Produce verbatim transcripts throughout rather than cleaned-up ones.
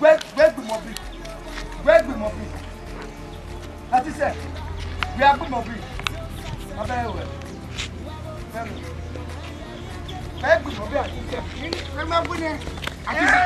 Wẹ, wẹ gbimọ bi. Wẹ gbimọ bi. Àti sẹ, wẹ gbimọ bi. Abẹ wẹ. Wẹ gbimọ bi àti sẹ. Wẹ ma gbẹ nẹ. Àti sẹ.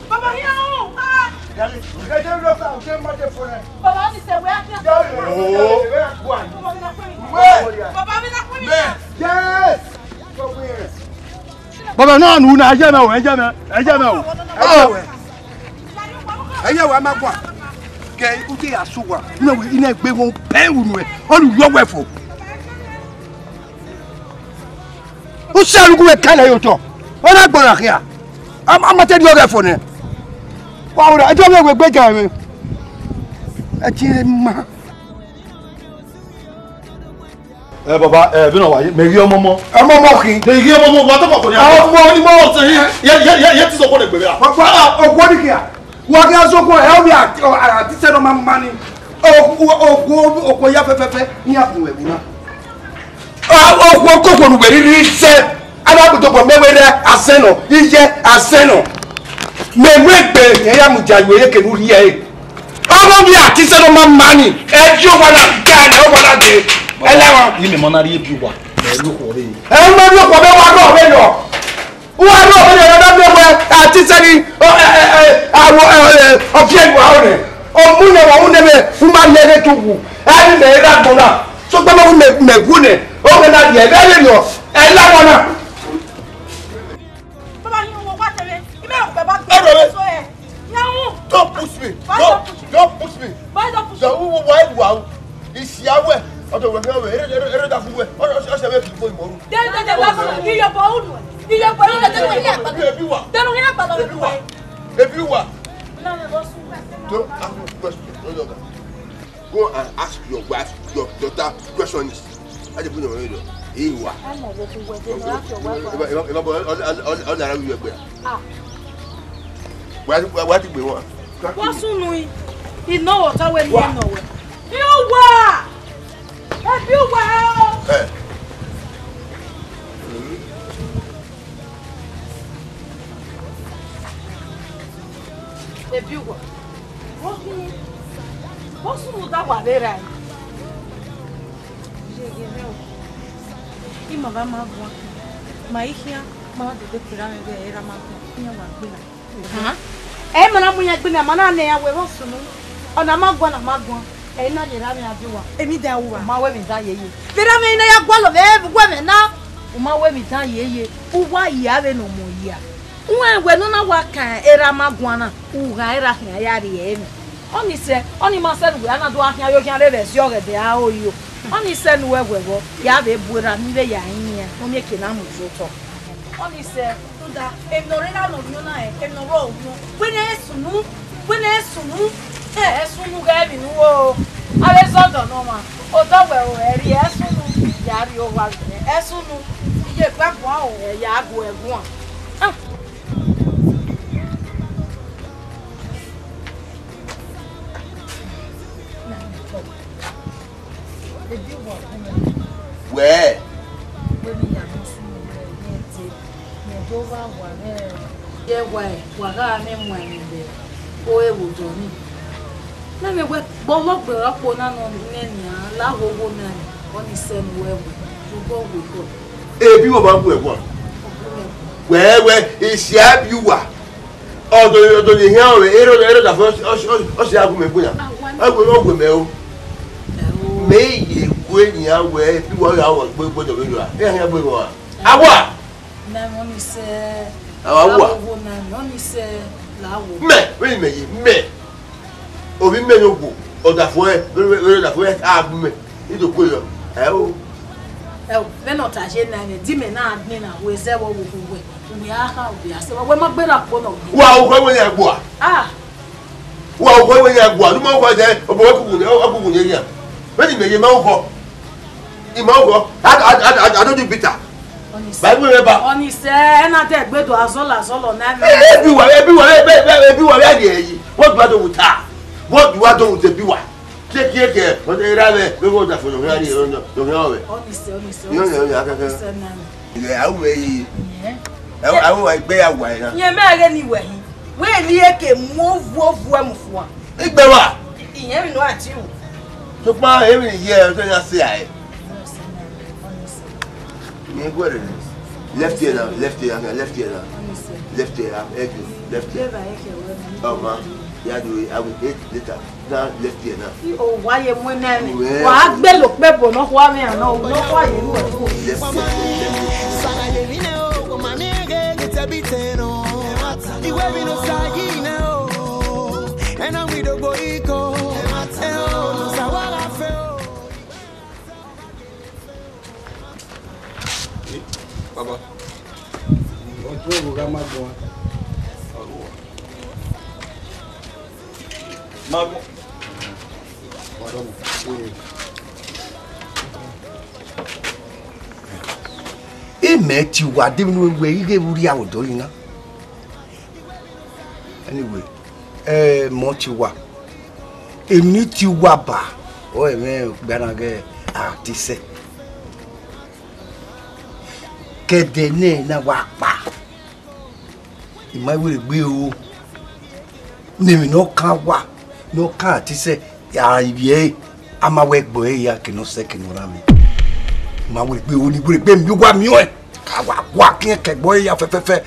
Baba, here, oh, ah. Baba, ni sẹ wẹ a ti. Baba, mi na kuni. Yes. Baba, na nu na, ẹ jẹ mẹ o, ẹ jẹ mẹ, ẹ jẹ mẹ o. Ẹ jẹ wẹ ma gua. Kẹ u te ya su wa. Ina wẹ, ina gbe wọn pẹ unu ẹ. Ọ nu yọ wẹ fo. Usa rugu wẹ kalẹ yo tọ. Ọ na gbọra khia. A ma te di ọghẹ fo nẹ. Wa ora, ẹ jẹ wẹ wẹ gbe ja mwẹ. Ẹ tie ma. Ẹ baba, ẹ bi na wa ye, mẹ ghi ọmọ ọmọ. Ọmọ ọmọ khin. Mẹ ghi ọmọ ọmọ, wa tọ kọkọ ni. Ọmọ ni mo sẹ ye, ye, ye, ye ti sọ kọ de gbere a. Baba, ọgwọ ni kia. Wa gha zọ kọ, ẹ, ọ vbe a, a, a, ti sẹ nọ ma ma ni. Okhuo, okhuo, okhuo ya fẹfẹfẹ, iran bun ẹvbo na. Okhuo koko ne uwẹ rhirhi sẹ, a na gbe otọ mẹ wẹ rẹ asẹ nọ, iye asẹ nọ. Mẹ mu egbe, ẹ ya mudia ye eke ne u rhie ẹre. Ọghe ovbi a ti sẹ nọ ma ma ni, ẹ di owa na ga nẹ, owa na de, ẹ la wan. Imẹ ma na rhie bi uwa, mẹ rhie okhuo rre. Ẹ ma rhie okhuo vbe wa rrọọ vbe nọ. Uwa rrọọ vbe nọ, ẹ na miẹn wẹ, a ti sẹ ni, ọ, ẹ, ẹ, ẹ, a wo, ẹ, ẹ, ọ viẹ ru aro nẹ. Ọ mu nẹ, wa mu nẹ vbe, u ma lẹ ẹghẹ tu wu. Ẹ ni mẹ ra gbọn na. Sokpan ma wu mẹ, mẹ wu nẹ. Ọ wẹ na rhie, ẹ vbe rhie nọ. Ẹ la wan na. Baba, you know what, eh? You know, Baba, Ẹ rọ rẹ. So, eh, you know, Don't push me. Why Don't, don't push me? Don't push me. Why don't push So, me? Who, who, why, wow? Isi awẹ. Ọdọ wẹ, wẹ, ere, ere, ere da fun wẹ. Ọ, ọ, ọ, ṣe wẹ kì í fo ìmọ̀rú. Then, then, then, that's why. You your bone. You your bone. Ebi wa. Then we have Ebi wa. Ebi wa. Don't ask me question. No, no, no. Go and ask your wife, your daughter questions. I dey put your head up. Hey, wa. Eba, eba, eba, all, all, all, all around you, egbe. Ah. Wa, wa, wa ti gbe wọn. Wọ́n sún nu yìí. Iná ọ̀tá wẹ̀ ní Wa. Ẹ̀nà wẹ̀. Yóò wà! Ẹbí wà o! Eh. Ebi uwa, vbọ khin, vbọ sunu da wa vbe rae? Yeye mwẹ o, ima gha ma guan, ma i khian, ma na dede kpera mwẹ vbe erha ma guan, iran wa gbe na. Ẹ ma na mu iran gbe na, ma na nẹ iran wẹ vbọ sunu, ọna ma guan, ọna ma guan, ẹ i na rhie erha mwẹ a die uwa. Emwi dan uwa. Ma wẹ emwi dan yeye. Vbe erha mwẹ i na ya gualọ vbe uwu ẹmwẹ na. U ma wẹ emwi dan yeye, u wa ya vbene ọ mọ ya. Uwẹ wẹ ne u na wa kan erha ma guan na, u ghan erha khian ya rrie ẹmwẹ. Ọnii sẹ, ọnii ma sẹ ne uwẹ a na do gha khian yo khian rre vbe ẹse ọghẹdẹ aro yo. Ọnii sẹ ne uwẹ wẹ vbọ, ya vbe bu erha ni vbe ya rinmwian, ne ọ miẹn eke na mu ye otọ. Ọnii sẹ, rhunmwuda emwi ne ọ rre erha ne ọ rhiọn na rẹn, emwi ne ọ rrọọ rhiọn. Wẹ ne ẹ sunu, wẹ ne ẹ sunu, ẹ sunu ghẹ emwi ne u ro. Avbe zọdọ ne ọmwa, odọ wẹ ro, ẹ rrie, ẹ sunu, ya rrie owa vbe nẹ, ẹ sunu, iye gba guan o, ẹ ya gu ẹ guan. Ah. Wẹẹ. Ye wa, wa gha mwẹ muẹn vbe ore vbe odọ nii. Mẹ vbe wẹ kpọlọ gberra ọkpo na nọ nẹ nian la wo wo na, ọnii sẹ ne uwẹ wẹ, obọ wẹ obọ. Ebi wẹ ma gu ẹguan. Wẹ wẹ, isia bi uwa. Ọdọ, ọdọ ne ehian ọvbe, erha, erha ọdafẹn, ọ si, ọ si, ọ si a gu mẹ gbe na. Ọ gu, ọ gu mẹ o. Mẹ ye gu nian wẹ, ebi uwa gha wọ gbe, gbe ọdọ vbe rua. Iran khian gbe vbe ọra. Awa! Na mọ ni sẹ. Awa wa. Lawo na mọ ni sẹ. Lawo. Mẹ, vbene mẹ ye, mẹ. Ovbi mẹ ne ogwo, ọdafẹn, vbene, vbene ọdafẹn a gu mẹ, I do kue yọ. Ẹ o. Ẹ o, vbene ọ ta ye na mẹ, di mẹ na gbẹn na, wẹ zẹ vbe ọvbokhan wẹ, wẹ a kha, wẹ a sẹ, wẹ ma gberra kpo nọ. Wa, u kọ wẹ ya gbua. Ah. Wa, u kọ wẹ ya gbua, ne u ma kọ zẹ, obọ wẹ kuku ne, ọ kuku ne ya. Vbene mẹ ye ma kọ. I ma kọ, I, I, I, I, I don't do bitter. Bible rẹ ba. Ọnii sẹ, ẹ na dẹ gbe do azọlọ, azọlọ na. Ebi wa, ebi wa, ebi wa, ebi wa, ebi wa, ebi wa. What do I do with her? What do I do with ebi wa? Take care, care. But they ran away. We go that for the very, you know, you know. Ọnii sẹ, ọnii sẹ. You know, you know, you know. Ọnii sẹ na. Yeah, I will. Yeah. I will, I will, I will, I will. Yẹn mẹ ghe ni wẹ hin. Wẹ ni eke mu ovu ovu ẹ mu fua. Igbe wa. Iyẹn mi no atiu. Sokpan emwi ne I ye, ọ te ya sẹ a re. Mẹ guẹrẹ nẹ. Left here now, left here now, left here now. Left here, I beg you, left here. Oh, man, yeah, do it. I will hate later. Now, left here now. O wa ye mu nẹ ni. Wa gbe lo kpe bo nọ khua mẹ a nọ, nọ khua ye ru ẹ. Left here, left here. Iwe bi no sa yi na o. Ena wi dogbo iko. Ẹ o, no sa wa gha fe o. Eh, baba. Ọtun ẹvbo gha ma gbọn. Ma gbọn. Imẹ ti wa de vbene uwẹ ighe vbe urria vbe odọ yi na. Anyway, eh, mọ ti wa. Emwi ni ti wa ba, ọ ẹmwẹ gbaraghe a te sẹ. Kẹdẹ nẹ na wa kpa. I ma wẹ egbe o. Ne emwi ne ọ kan wa, ne ọ kan a te sẹ, a ivbi ẹre, a ma wẹ gbe ẹre ya ke ne ọ sẹ ke ne ọ rhan mẹ. I ma wẹ egbe o, ne wẹ egbe mi wa miẹn ọẹn. A wa gua kiẹn ke gbe ẹre ya fẹfẹfẹ.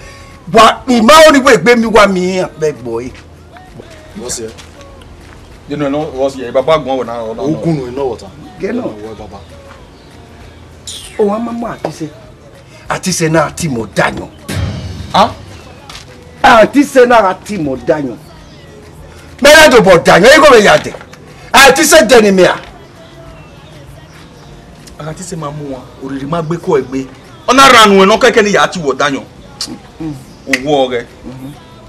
Wa, I ma ho ne wẹ egbe mi wa miẹn iran vbe gbe ẹre. What's here? You know, no, what's here? Baba gbọn wẹ na, ọ na. Ogun no, no water. Get no. Wẹ baba. O wa ma mu a te sẹ. A te sẹ na ti mọ dayan. Ah? A te sẹ na ti mọ dayan. Mẹ na do bọ dayan, igho mẹ ya dẹ. A te sẹ dẹ ne mẹ a. A te sẹ ma mu wa, oriri ma gbe ko egbe. Ọ na rhan nuẹn nọ kẹkẹ ne ya ti wọ dayan. Owọ ọghẹ.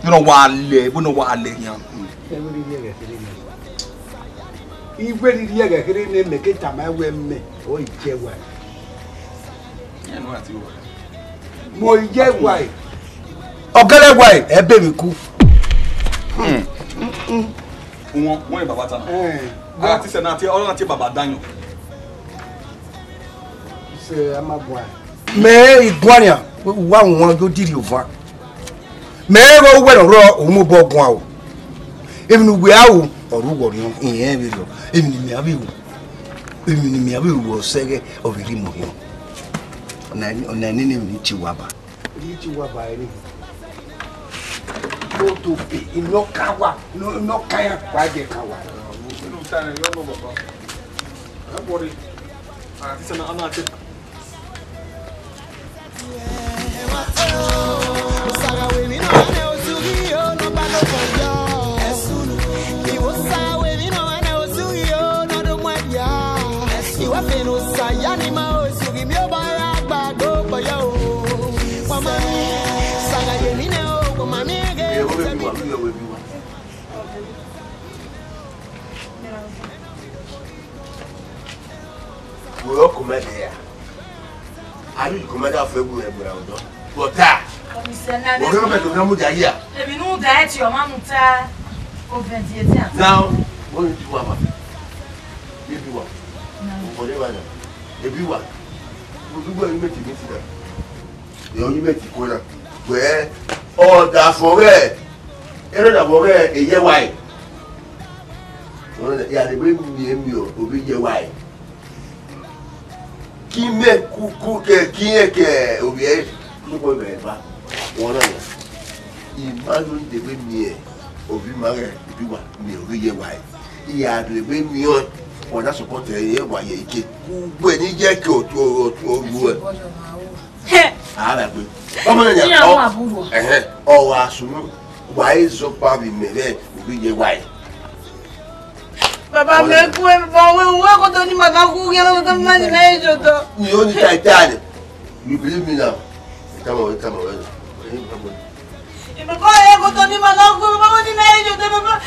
Vbene ọ wa lẹ, vbene ọ wa lẹ yan. Iwe rhirhi ẹghẹ kherhe ne mẹ ke tama wẹ mẹ, ọ i ye wa. Mo i ye wa. Ọ gẹlẹ wa, ẹ bẹ emwi ku. Wọn, wọn baba ta na. Eh, ara ti sẹ na ti, ọrọ na ti baba dayọn. Sẹ a ma bua. Mẹ i guan nian, wa wan yo diri ovan. Mẹ i ro uwẹ ne ọ rrọọ, u mu obọ guan o. Emwi ne uwẹ a ru, ọ ru wẹ ọriọn, irẹn vbe rriọ. Emwi ne imẹ a vbe ru, emwi ne imẹ a vbe ru, ọ sẹghẹ, ọ vbe rhie mu orhiọn. Ọna, ọna nene emwi ne I tie uwa ba. Emwi ne I tie uwa ba ẹre. Mo to pe, inọ kan wa, inọ kan ya, wa jẹ kan wa. Wẹ ọkọ mẹ de ya. Abi kọmanda fẹ bu ẹgbẹra ọdọ. Bọta. Ọmọ ìṣẹ̀lẹ̀. Ọgá mẹ tó ká mú jà yíyà. Èmi nù dá ẹ tí ọmọ mú ta. Ó fẹ́ di etí àti. Now, wọ́n ní bí wà wá. Ebi wà. Ọ̀pọ̀ ní wà náà. Ebi wà. Mo dúpẹ́ ní mẹ́tì mi ti dà. Ìyá oní mẹ́tì kó náà. Wẹ́ ọ̀dà fọ́rẹ́. Ẹ̀rọ ìdàgbọ́ rẹ̀ èyẹ wáyé. Ìyá rẹ̀ wé mi èmi ò òbí yẹ wáyé. Kí mẹ kuku kẹ kí ẹ kẹ ovbi ẹ lóko mẹ ba wọn na ya. Ima no de we miẹn ovbi ma ghẹ ibi wa miẹn ovbi ye wa ẹ. Iya de we miẹn wọn na support ẹ ye wa ye ike. Ugbẹ ni ye ke otu otu oru ẹ. Ara gbe. Ọmọ na ya. Iya ọ wa buru. Ẹhẹn, ọ wa sunu. Wa e zọ pa vbe mẹ vbe ovbi ye wa ẹ. Baba, mẹ ku ẹ, baba, wẹ, wẹ koto ni mama ku ghe, baba, mama ni mẹ jotọ. Ni o ni ta ita ni. You believe me now? Come on, come on, come on. Baba, wẹ koto ni mama ku, baba, ni mẹ jotọ, baba.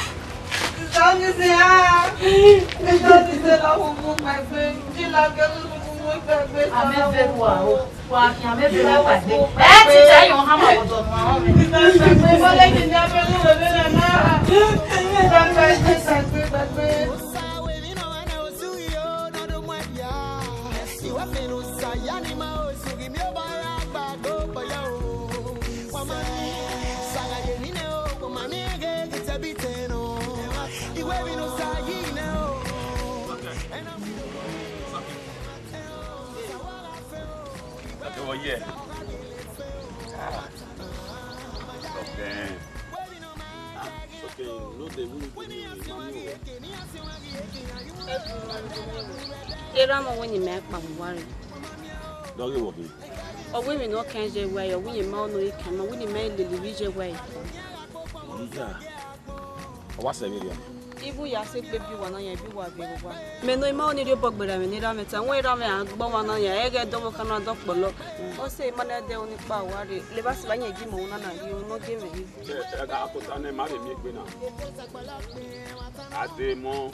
Tell me say, ah. Tell me say, la hu hu my friend. Ji la ke hu hu my friend. Amẹ vẹ wa o. Wa khian mẹ vbe wa pàdé. Ẹ ti tẹ yọ hama ọdọ nu ahọn mẹ. Okay, well, yeah. Ah, okay. Ah, okay, no dey win with me, mommy. Erha mwẹ wẹ ne imẹ kpa vbe uwa rre. Dọghe wọ ghe. Ọ wẹ emwi ne ọ kan ye wẹ, ọ wẹ ne ima ọnọ kan, ọ wẹ ne ima lele vbe ye wẹ. Iya. Ọ wa sẹ vberriọ. Ibu ya sẹ egbe biẹ uwa na yan, ibu uwa vbe owa. Mẹ ne ima ọnọ rhie obọ gberra mwẹ ne erha mwẹ ta, wẹ erha mwẹ a gbe ọmwa na yan, ẹghẹ dọmwẹ ọkhan na dọ kpọlọ. Ọ sẹ ima na dẹ unu kpa uwa rre, levba sẹ evba yan gie imẹ ọnọ na rhie, unu gie mwẹ rhie. Ẹ, ẹ, a kota nẹ, ma vbe miẹn egbe na. A de mọ.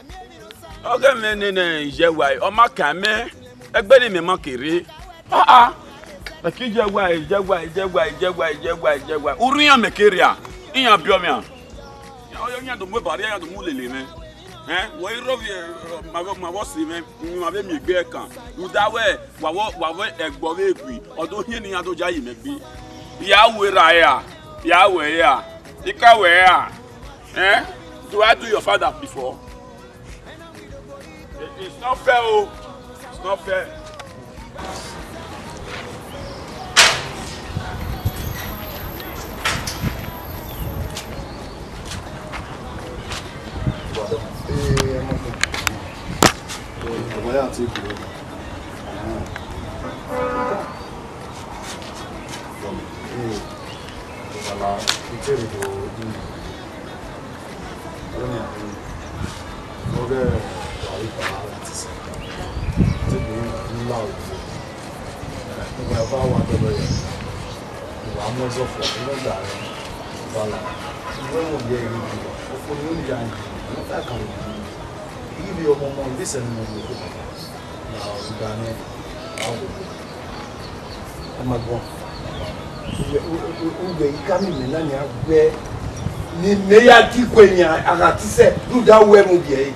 Ọghe mwẹ nene ye wa, ọ ma kan mẹ, egbe ne imẹ ma ke rre. Ah, ah. Ẹ ke ye wa, ye wa, ye wa, ye wa, ye wa, ye wa. Urhu iran mẹ ke rria, iran biọ mwẹ a. Iran do mu eba rria, iran do mu lele mwẹ. Ẹn, wẹ i rrọọ vbe, ma vbe, ma vbe ọse mwẹ, ma vbe miẹn egbe ẹkan. Rhunmwuda wẹ, wa vbe, wa vbe ẹgbọ vbe egui, ọ do hiẹn ne iran do ya ye imẹ gbe. Ya ru erha ra, ya ru ẹre ra. I ka ru ẹre ra. Eh? Do I do your father before? It- It's not fair, oh. It's not fair. Ibi ọmọ ọmọ, ibi sẹ ne ọmọ ọmọ. Na ọga nẹ, a wo. Amaguan. Uwẹ, uwẹ, uwẹ, uwẹ, I ka miẹn imẹ na nian wẹ, ne imẹ ya diguẹ yan, a gha te sẹ, rhunmwuda uwẹ mu biẹ ẹre.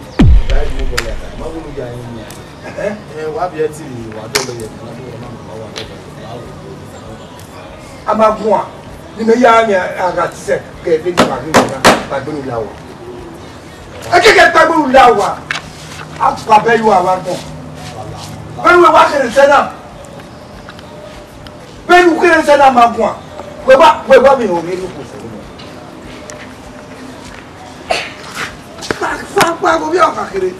Ra mu bọ ya, ma wo ya yan. Ẹhẹn. Ẹ, wa biẹ ẹtin, wa dọlọ ye, ma do, ma ma wa dọlọ, ma wo. Amaguan, ne imẹ ya yan, a gha te sẹ, kẹ vbe ni wa ghi na, ba gbe ni la wa. Ekeke kpẹgbe ru la wa, a gba bẹ yo a wa gbọn. Vbene uwẹ wa kherhe sẹ na, vbene u kherhe sẹ na, Amaguan, wẹ wa, wẹ wa vbe họn rhie loko fo. Kpa, kpa, kpa, vbe ọ ka kherhe.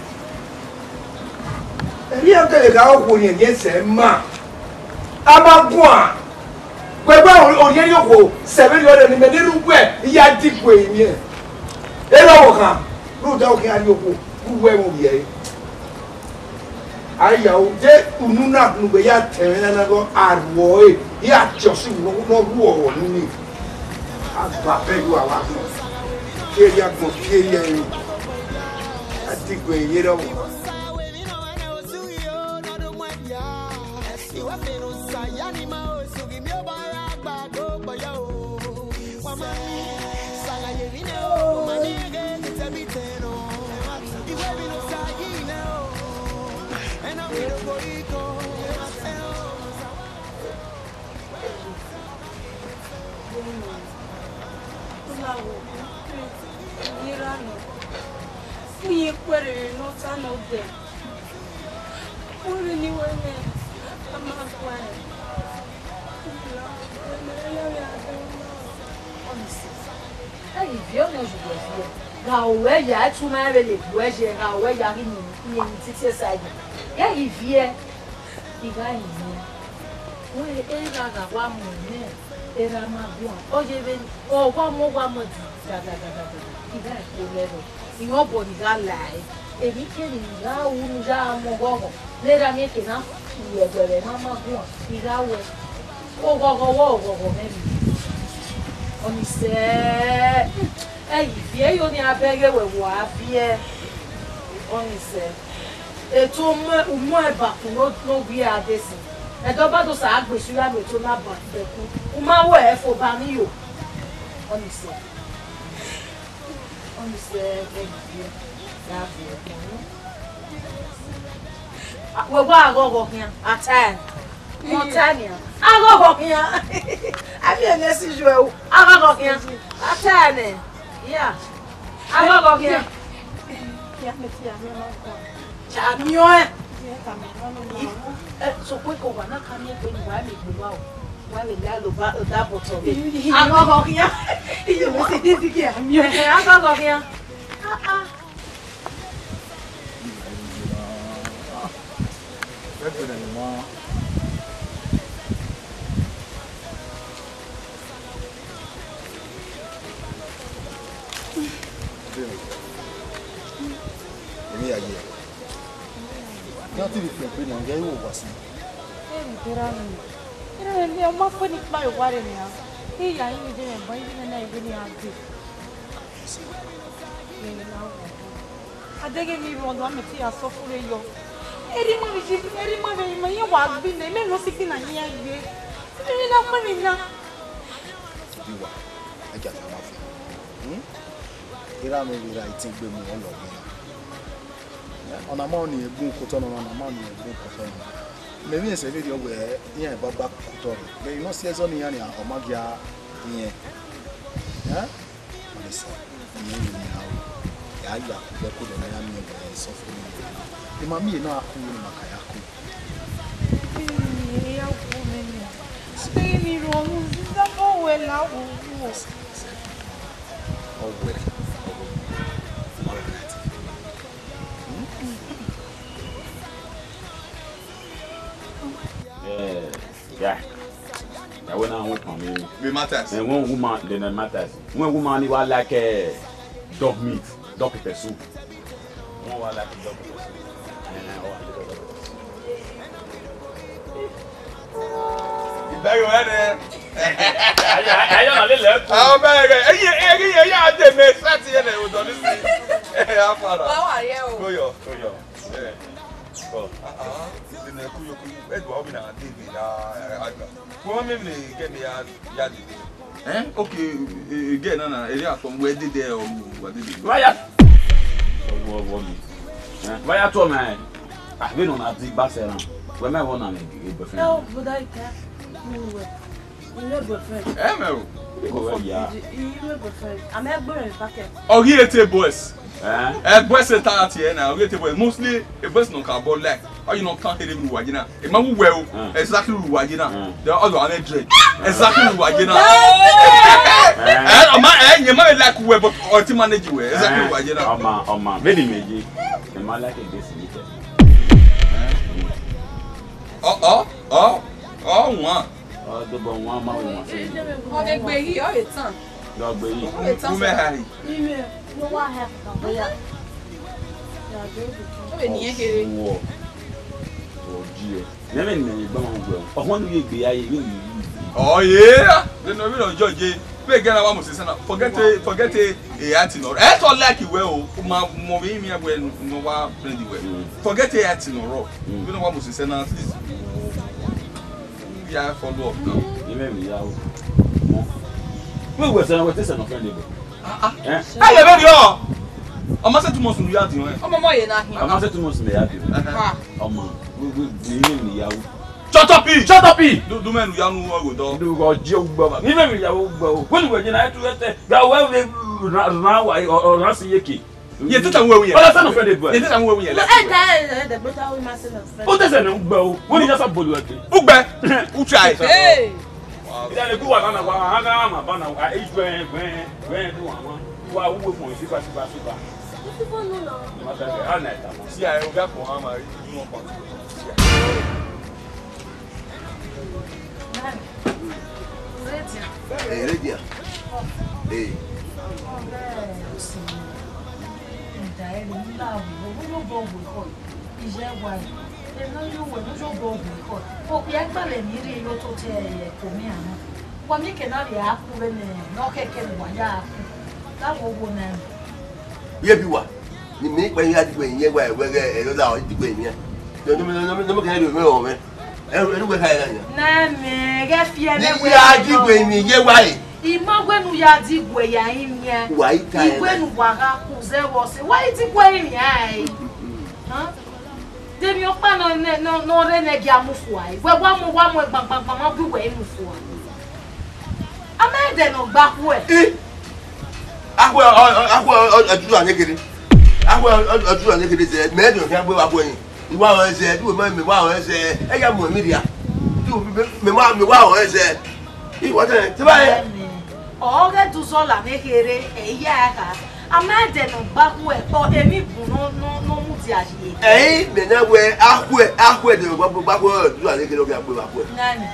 Emwi ọ kere gha okhuo ne ẹse ma. Amaguan, wẹ wa orhiẹn rhie okhuo, sẹ vberriọ rẹ ne imẹ ne erha uwẹ ya diguẹ emiẹn. Erha ọvbokhan, rhunmwuda ọ khian rhie okhuo, uwẹ mu rhie ẹre. Aya o, de unu na ne uwẹ ya tẹn mwẹ na na gọ, a rhuọ ẹre, I ya tie ọse unu ne ọ rhuọ ọghọ nini. A gba bẹghe uwa vbe agbọn, kierre agbọn, kierre ẹrinmwi. A diguẹ emiẹn erha ọvbokhan. Uye kpẹrẹ ne ọ ta nọ dẹ. Uwẹ ni wẹ nẹ, a ma gua ẹn. Ọnisi, ẹ ghi viẹ ọnii ọ ye uwẹ viẹ. Gha owẹ ya, ẹtu na vbe le gbuẹ ye, gha owẹ ya ghi ni, ni eni titi ẹsaidi. Ghẹ ghi viẹ, I gha rinmwian. Wẹ erha gha wa mu nẹ, erha ma guan. Ọ ye vbe, ọ wa mu, ọ wa mu ẹdẹ, da, da, da, da, da, da. I gha ẹko lẹ rọ. Irẹn obọ ni gha la ẹe, emwi kemwi ne I gha ru ne I ya mu ọghọghọ, ne erha miẹn ke na ru ẹguẹ vbe ẹmwẹ ma guan, I gha wẹ, oghọghọ wẹ oghọghọ mwẹ emwi. Ọnii sẹ, ẹ ghi viẹ, yo ne a bẹghe wẹ wa viẹ. Ọnii sẹ, eto u mu ẹba kun ne ọ ghi a desi, ẹdẹ ọ ba do sa gbe esu ya mu eto na ba ẹkun, u ma wẹ ẹfo ba ni yo. Ọnii sẹ. Ọnii sẹ ẹgbẹe ya viọ. Wẹ wa aghọghọ khian, a ta ẹn. Mẹ ọ ta ẹn nian. Aghọghọ khian. A miẹn ne ẹ si ju ẹre, aghọghọ khian. A ta ẹn nẹ. Ya. Aghọghọ khian. Cha miẹn ọẹn. Ẹ, sokpan ke uwa na ka miẹn egbe ne uwa miẹn egbe uwa o. Uwa vbe la lo ba, da bọtọ vbe. Aghọghọ khian. Iye mwẹ sẹ ne zighi a miẹn. Ẹhẹn, aghọghọ khian. Ah, ah. Emwi ya ye. Ya te vbe kpẹn egbe na, ya i wo owa sin. Erha mwẹ, erha mwẹ, ọ ma fo ne I kpa ye owa rre nian. I ya rinmwian ivbi mwẹ ban, ivbi mwẹ na ivbi ne iran dee. Adeghẹ emwi rhọnmwẹ, a mẹ te ya suffer yọ. Erha ima vbe yi, erha ima vbe ima, iran wa gbe nẹ, imẹ ne ọ si gbe na iran ye. Emwi na kpẹn emwi na. Obi wa, ẹ gia ta ma fi. Hmm? Erha mwẹ vbe ra itiẹn egbe mu ọlọ mwẹ. Ọna ma ọnii egbun kotọ nọ, ọna ma ọnii egbun kotọ nọ. Mẹ vbe sẹ vberriọ wẹ iran eva gba kotọ rre. Mẹ ne ọ si ẹzọ ne iran nia, ọ ma gia rẹn. Ẹ? Ọnii sẹ, iran vbe nian ro. Ẹ a ya ku vbe ẹko dọ ne a miẹn wẹ suffer nii. I ma miẹn ne a ku, ne ima ka ya ku. Iya wu mẹ nẹ. Sẹ emwi rhọnmwẹ, zizọ bọ wẹ la wo wo. Ọ wẹrẹ, ọ wẹrẹ. Eh, yeah. Ya wẹ na wẹ kan mi. Vbe matters. Eh, wẹ woman, then matters. Wẹ woman ni wa like, eh, dog meat, dog pepper soup. Wọ́n wá láti dọ́kítọ̀ sí. Ẹ, wọ́n wá láti dọ́kítọ̀ sí. Ìbẹ̀rù rẹ ni. Ayé, ayé ọ̀nà lè lẹ́kùn. Àwọn ọmọ ẹ̀rẹ̀, ẹ̀yìn, ẹ̀yìn, ẹ̀yìn àdèmẹ̀ sáti yẹn lẹ̀ ọ̀dọ́ ní sí. Eh, how far? Wa wa ye o. Go yo, go yo. Eh. Go. Ah, ah. Zi ne ku yo ku. Eh, do we na dede na, eh, aga. Ko ma me me ke me ya, ya dede. Eh? Okay, eh, eh, girl na na, ere akpọ we dede o, wa dede. Wa ya. Wo, wo mi. Eh, wa ya to me. Ah, we no na di ba se ran. We me wo na me, eh, boyfriend. No, but I can't. No way. You know boyfriend. Eh, me o. Go where ya. You, you know boyfriend. I'm a boyfriend packet. Ọ ghi ete boys. Eh? Eh, boys e ta ati e na, ọ ghi ete boys. Mostly, e boys no ka ball like. Ọ yi no kan kere bi wa jina. E ma wu wẹ o. Eh. Exactly wa jina. Eh. The other one dread. Exactly wa jina. Eh. Eh, ọ ma, eh, ye ma like we, but ọ ti manage we. Exactly wa jina. Ọ ma, ọ ma. Many me ye. E ma like this. Ọ, ọ, ọ, ọ wan. Ọ dobọ wan ma wan se. Ọ vbe gbe yi, ọ vbe tan. Dọ gbe yi. Ọ vbe tan. Ume ha yi. Ime, no wa help na boya. Ọ vbe ni kere. Wọ. Ọ die. Nẹmẹ ni mẹ gba wọn gbẹ. Ọhọn nu ye gbe ya ye, ye, ye, ye. Ọ ye. Vbene ovbi nọ judge, vbe gẹ na wa mose sẹ na. Forget e, forget e, e acting nọ. E tọ like wẹ o, ma mọ vbe imi wẹ no wa friend wẹ. Mm. Forget e acting nọ rọ. Mm. Vbene wa mose sẹ na, at least. Ya follow up now. Ime mi ya o. Wẹ wẹ sẹ na, wẹ te sẹ na friend bro. Ah, ah. Eh? Ẹ lè bẹ rí ọ. Ọmọ sẹ two months nu ya di wọn. Ọmọ mọ ye na hin. Ọmọ sẹ two months ne ya di. Ha. Ọmọ, we, we, we, ime mi ya o. Shut up, e! Shut up, e! Du, du mẹ nu ya nu ọgho dọ. Du gọ je ugbọ ba. Ni mẹ mi ya ugbọ o. Wẹ ni wẹ je na tu ẹtẹ. Ga wẹ wẹ ra, ra wa, ọ, ọ, ra si ye ke. Ye teta wẹ wẹ. Ọla sẹ na friend bro. Ye teta wẹ wẹ. Ẹ ta ẹ, ẹ, the brother we must not friend. O te sẹ na ugbọ o. Wẹ ni ya sa bolu ẹke. Ugbẹ. U try. Hey. Ida le gu wa na wa, ha ga ma ba na wa. Ẹ gbẹ, gbẹ, gbẹ du wa ma. Wa wu we fun siba, siba, siba. Ti fo nu na. Ma ta ke, ha na ta. Si a, o ga ko ha ma, i nu ọkọ. Eh, ready, ah? Eh. Okpia gbalẹ ni rhie ye ototọ ẹko miẹn na. Wa miẹn ke na vbe a ku vbene ọ khẹke ne uwa ya ku. Ka wo wo na. Ye bi wa. Ni mi kpẹ ya digbe yin wa, wẹ ghe ẹre la ọ digbe yin. Ne mo kẹ rẹ mwẹ. Ẹnu wẹ kha ya nia. Na mẹ ghẹ fi ẹmwẹ wẹ ya digbe yin ye wa e. I ma wẹ ne u ya digbe ya yin nia. Wa i ta ẹre. I wẹ ne uwa gha ku zẹ vbe ọse. Wa i digbe yin nia e. Hàn? Demi ọkpa nọ nọ nọ rre nẹ gia mu fua e. Wẹ wa mu wa mu gbangban ma bu wẹ i mu fua. A ma ẹdẹ ne ọ gba khuẹ. I, akhuẹ, ọ, ọ, akhuẹ, ọ, ọ, ọdudua ne kere. Akhuẹ, ọ, ọ, ọdudua ne kere zẹ, mẹ ẹdẹ ne ọ khian gbe vbe akhuẹ yin. I wa rẹn zẹ, du mẹ, mẹ wa rẹn zẹ, ẹ ya mu ẹmwẹ rria. Du mẹ, mẹ wa, mẹ wa rẹn zẹ. I wa tẹ, te ba yẹ. Ọ ghẹ du zọla ne khere, ẹ i ya ẹre kha. A ma ẹdẹ ne ọ gba khuẹ, ọ emwi bun nọ, nọ, nọ mudia ye. Ẹ i mẹ na wẹ akhuẹ, akhuẹ ẹdẹ ne ọ gba, gba khuẹ, ọdudua ne kere ọ khian gbe vbe akhuẹ. Nani.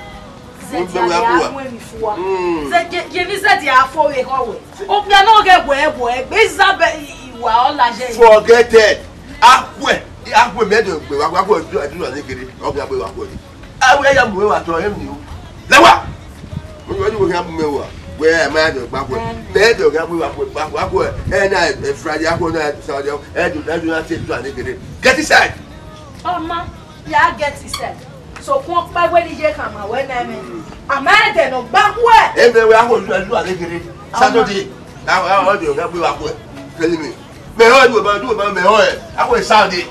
Zẹdia ya mu emwi fua. Mm. Zẹ-, ye, ye ni zẹdia fo vbe ekhọe wẹ. Okpia ne ọ ghẹ wẹ, wẹ, egbe Isabel, i, i wa ọ la ye. Forget it. Akhuẹ, akhuẹ mẹ do gbe wa, wa, wa, do, do, do, ne kere, ọ gbe wa khuẹ. A wẹ ya mu wa tọ em ni o. Lẹ wa. Mo ni wẹ ni wẹ ya mu wa. Wẹ ma do gba khuẹ. Mẹ do gba khuẹ, wa khuẹ, wa khuẹ. Ẹ na, ẹ, Friday, akhuẹ na, Saturday, ẹ do, ẹ do na te do ne kere. Get inside. Ọma. Ya get inside. Sokpan ọkpa wẹ ne I ye khama wẹ ne mẹ. A ma ẹdẹ ne ọ gba khuẹ. Ebe wẹ akhuẹ lu lu ale kere. Saturday. A, a, ọ de ọ gha gbe wa khuẹ. Tell me. Mẹ họ du ma du ma mẹ họ ẹ. Akhuẹ Saturday.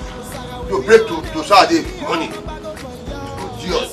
You break to, to Saturday morning. Idiot.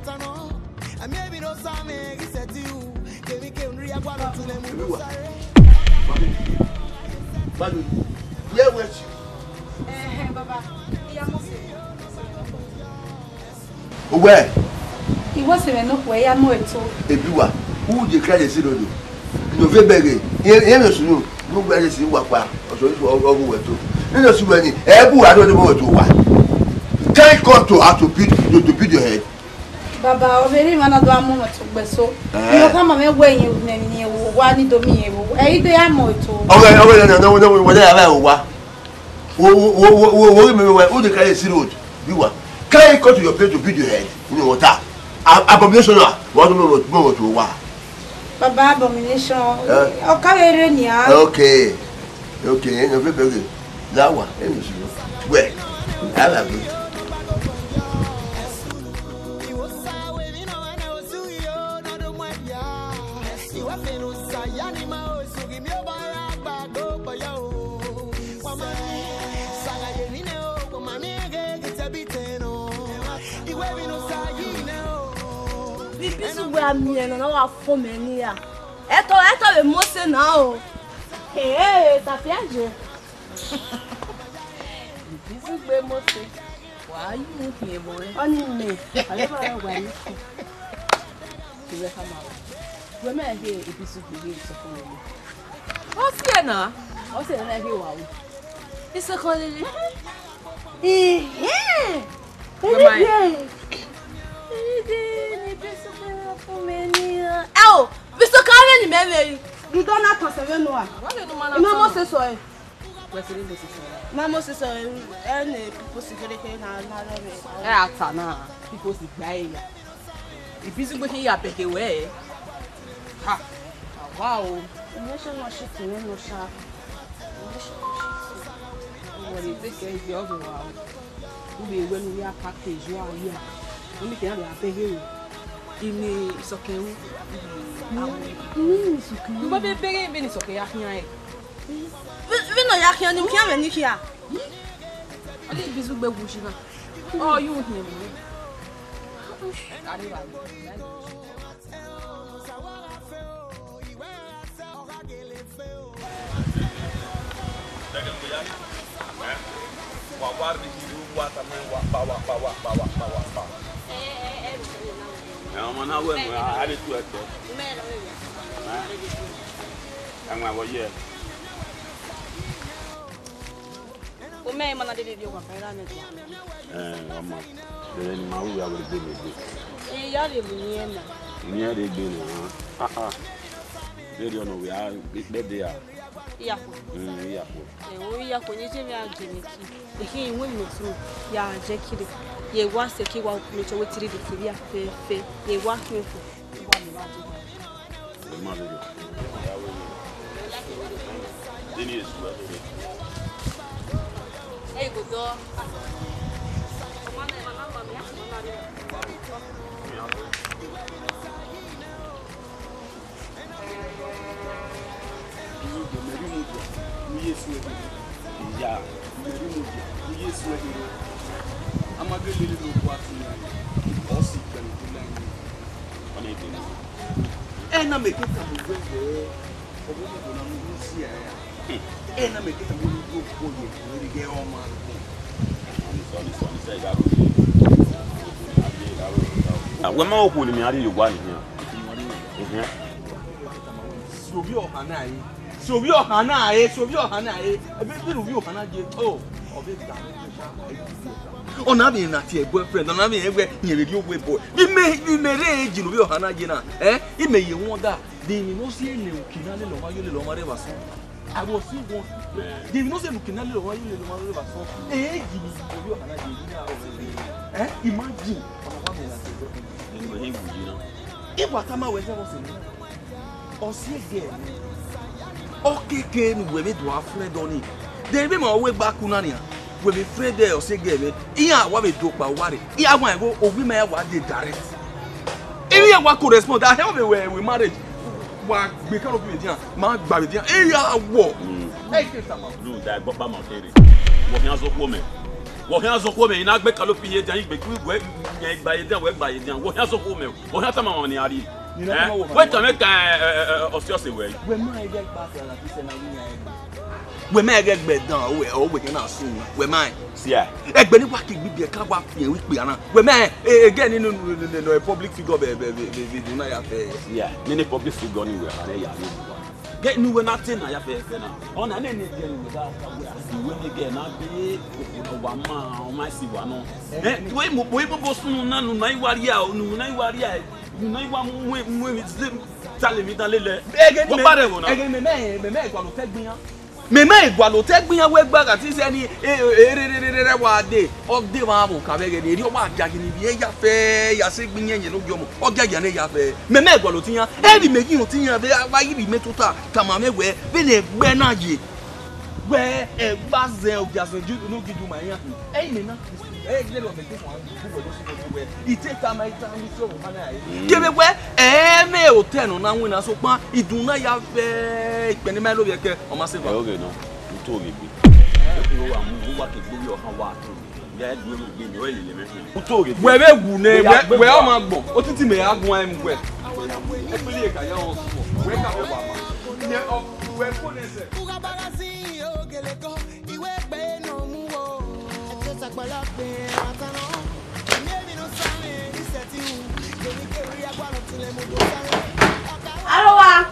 And maybe no same he said to you, Kemi ke unri agwa lo tule mu Olúwa. Sare. Badu. Ye we chi. Eh, eh, baba. Iya mo se. Uwe. Iwo se me no kwe ya mo eto. Ebiwa. U je kra ye si rodo. No ve bege. Ye ye me sunu. No gba ye si wa pa. Oso isu ogu we to. Ni no si we ni. E bu aro ni mo to wa. Can you come to how to beat to, to beat your head? Baba, ovbi erha mwẹ na do a mu mwẹ to gbe so. Eh. Iyọkhan ma mwẹ wẹ iyẹn ne emwi ne irẹn vbe owa ni do miẹn vbe owa. Ẹ i do ya mu ẹre to. Ọghe, ọghe, no, no, no, no, wẹ ya vbe owa. Wo, wo, wo, wo, wo, wo, me, me, wo, who dey carry the road? Be what? Carry come to your place to beat your head. You know what? A-, abomination, ah. What do you want to owa? Baba, abomination. Eh? Ọ ka vbe rre nia. Okay. Okay, you know, very, very good. That one, let me see. Well, I love it. Ni Ibuisugbe a miẹn nọ, na wa fo mẹ ne iran. Ẹtọ, ẹtọ vbe Mose na o. Ee, Safia je. Ibuisugbe Mose, wa yu khian ẹmwẹ ọnrẹn. Ọni mẹ, a vbe wa wa ni. Iwẹ khama o. Wẹ mẹ he Ibuisugbe ghe sọkọnrẹn. Ọ si ẹre na? Ọ si ẹre na he wa o. Isọkọn lele. Ihẹn. Wẹ ma Erighe. Erighe ni Ibuisugbe fun mẹ ni. Ẹ o, Ibuisugbe vbe ni mẹ vbe. Dudu na tọn sẹ vbe nuan. Wa vbe nu ma na Ima tọn. Mose sẹ ọre. Wẹ sẹ vbe Mose sẹ ọre. Ma Mose sẹ ọre, ẹ ne Mose kherhe kherhe na, na rrọọ mwẹ. Ẹ a ta na, Mose gba ẹre ya. Ibuisugbe khin ya bẹghe wẹ. Ha, a wa o. Imẹ sẹ nọ shit mwẹ nọ sha. Imẹ sẹ nọ shit. Wẹ ne te kẹ ye ọghe wa o. U vbe wẹ ne u ya package wa ya. Oni kẹ ya vbe a bẹghe o. Ini Isọkẹn ru. Ini Isọkẹn ru. U vbe bẹghe vbene Isọkẹn ya khian ẹre. Vbene ọ ya khian ni, u khian vbe ni khia. Ọ ni Ibuisugbe wu shi na. Ọ yu hin mu. Wa wa rhie iru wa tama wa kpa, wa kpa, wa kpa, wa kpa, wa kpa. Ẹ, ọmọ na wẹ mẹ, a, a vbe tu ẹtọ. Ẹ, ẹmwẹ vbe ọ ye. Omẹ ma na dede rhie owa kan ra mẹ dia. Ẹ, ọmọ, rere ne ima ru ya vbe gbe mẹ egbe. Ẹ, ya rhie mu iyẹn na. Iyẹn rhie egbe na. Ah, ah. Vberriọ ne ọ vbe a, ikpẹdẹ a. Iyakhuo. Mm, iyakhuo. Ẹ, o iyakhuo ni je mẹ a je mẹ ki. Ekhi iwin mi otu ya je kire. Ye wa sẹ ke wa make sure we tiri de kiri a fẹfẹ. Ye wa khian fo. Wa mi wa je. Iya, a ma gele lele okhuo atunmwẹ, ọ si kpẹlẹ. Ọ na ebe na. Ẹ na mẹ ke tama uwẹ wẹẹ, ọmọ na do na mu unu si ẹ ra. Ẹ na mẹ ke tama uwẹ wẹẹ, okhuo ye, ọ rhie ghe ọmọ agbọn. Ah, wẹ ma okhuo ne mẹ a rhie ye owa ni hia. Ehẹn. Sẹ ovbi ọha na re, sẹ ovbi ọha na re, sẹ ovbi ọha na re. Ebe, ebe ne ovbi ọha na ye, o, ọ vbe ga. Ọ na vbe na tie boyfriend, ọ na vbe wẹ yẹn vbe rhie owe boy. Vbe imẹ, vbe imẹ rre age ne ovbi ọha na ye na, eh? Imẹ ye wonder, de emwi ne ọ si ẹre ne uki na lele ọmwa yo lele ọmwa rre vbe asọn. I was still one. De emwi ne ọ si ẹre ne uki na lele ọmwa yo lele ọmwa rre vbe asọn. Age ni ovbi ọha na ye, eh? Imagine. Ọ na wa mẹ na tie boyfriend. Ẹ, ẹ, ẹ, ẹ. Iwa tama wẹ zẹ vbọ sẹ nẹ. Ọ si ẹre gẹ. Ọ keke ne uwẹ vbe do a friend ọnii. De vbe ma wẹ gba ku na nian. Wẹ vbe friend ẹ ọ si ẹre gẹ vbe. Iran wa vbe do kpa uwa rre. Iran wa ẹvbo owi ma ya wa de direct. Iran wa correspond. A hẹ vbe wẹ, wẹ marriage. Wa gbe karo bi vbe dian. Ma gba vbe dian. Iran wọ. Mm. Ẹ ke tama. Lu da gbọkpa ma kere. Wọ khian zo khuo mẹ. Wọ khian zọ okhuo mẹ, I na gbe kalopi ye dian, igbe ku wẹ yan igba ye dian, wẹ gba ye dian. Wọ khian zọ okhuo mẹ, wọ khian tama ọmwa ne a rrie. Ni na tama ọmwa. Wẹ tama ka, ẹ, ẹ, ẹ, ọsiọse wẹ. Wẹ ma ẹghẹ gba sẹ la bi sẹ na wi yan ẹgbẹ. Wẹ ma ẹghẹ gbe dan, ọ wẹ, ọ wẹ kẹ na sun, wẹ ma. Sia. Ẹgbẹ ni wa ke gbibiẹ ka wa fian wẹ ikpia na. Wẹ ma, e, e, gẹ ni no, no, no, no, no, public figure bẹ, bẹ, bẹ, bẹ, bẹ, do na ya fẹ. Sia. Nene public figure ni wẹ, a rẹ ya ni wa. Gẹ ne uwẹ na te na ya fẹfẹ na. Ọ na nene gẹ ne uwẹ gha ka wẹ a si uwẹ ne gẹ na gbe wa ma, ọ ma si wa nọ. Eh, wẹ mo, wẹ mo bo sunu na nu na i wa ria, nu na i wa ria, nu na i wa mu, mu, mu, mu, tale mi dan lele. Ege ni Wọ me, kpa rẹ vbo na? Ege me, me, me, me gualọ otọ ẹgbin iran. Me, me gualọ otọ ẹgbin iran wẹ gba gha ti sẹ ni, e, e, e, re, re, re, re, re, wa de. Ọ de wa vbo ka vbe ghe ni, erriọ wa dia ghi ni vbe ya fẹ, ya sẹ egbe iyẹn yẹn ne ogiọmọ, ọ gia ya ne ya fẹ. Mẹ mẹ gualọ otiyan, ẹ vbe imẹ ghi rẹn otiyan vbe a wa ghi vbe imẹ tota, tama mwẹ wẹ, vbene ẹgbẹ na ye. Wẹ, ẹgbazẹ ogiazẹ ju ne u ghi du ma iran hin. Ẹ i mẹ na, ẹ i lele ọmọ ẹgbẹ fua, u wẹ do sukọ wẹ. I te tama, I tama, I sẹ ọmwa na re. Kevbe wẹ, ẹ mẹ otọ nọ na winna, sokpan idun na ya vẹ ikpẹn ne ma lo vbe ẹkẹ, ọ ma sẹ eva. Ẹ, oghe nọ, u to ghe gbe. Ẹ, u wa mu, u wa ke gbe ọha wa to. Wẹ vbe wu nẹ, wẹ, wẹ ọ ma gbọn, otiti mẹ a guan ẹmu wẹ. Ekpele ka ya ọ sọ, wẹ ka wẹ wa ma. Nẹ ọ, wẹ ko nẹ sẹ. Arowa,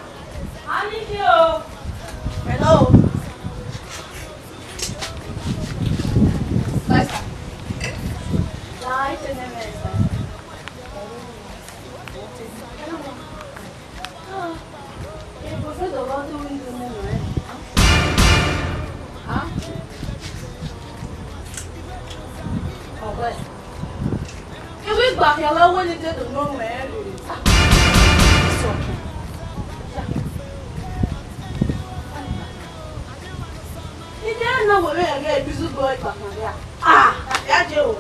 a need you. Hello. Sister. Sister. Ah, e bọ sẹ dọ gha te window nẹ nọ ẹ. Ah. Ọwẹ. Iwu igba khian vbe wẹ ne I te do nọ mwẹ rere. Ah. It's okay. I de na wẹ vbe ẹghẹ ibizu gbe igba khian vbe a. Ah, ya je o.